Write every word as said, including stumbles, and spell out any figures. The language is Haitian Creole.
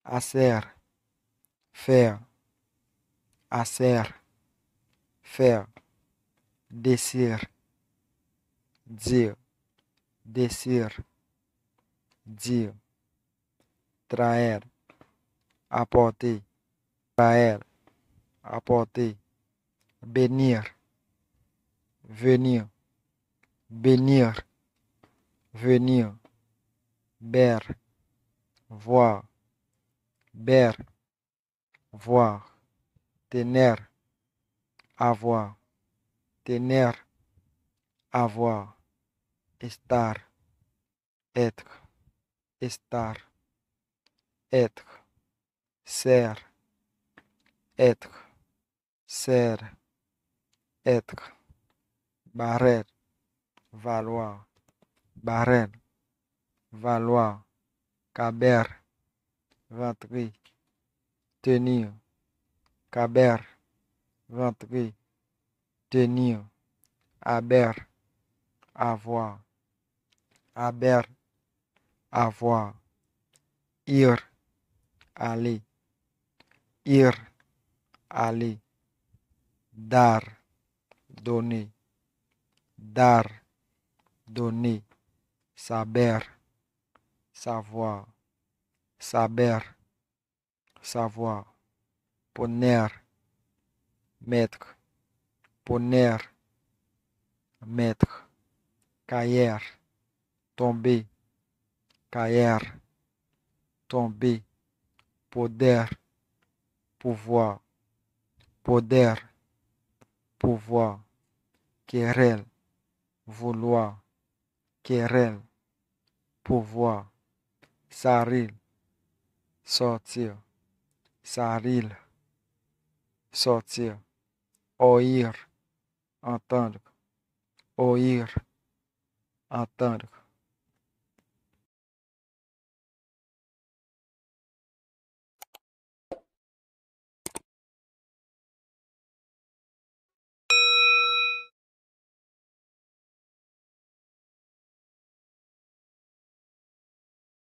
Hacer, faire. Hacer, faire. Decir, dire. Decir, dire. Traer, apporter. Traer, apporter. Venir, venir. Venir, venir. Ver, voir. Ver, voir. Tener, avoir. Tener, avoir. Estar, être. Estar, être. Ser, être. Ser, être. Valer, valoir. Valer, valoir. Caber, rentrer. Tenir. Caber, rentrer. Tenir. Haber, avoir. Haber, avoir. Ir, aller. Ir, aller. Dar, donner. Dar, donner. Saber, savoir. Saber, savoir. Poner, mettre. Poner, mettre. Caer, tomber. Caer, tomber. Poder, pouvoir. Poder, pouvoir. Querer, vouloir. Querer, pouvoir. Salir, sortir. Salir, sortir. Oír, entendre. Oír, entendre.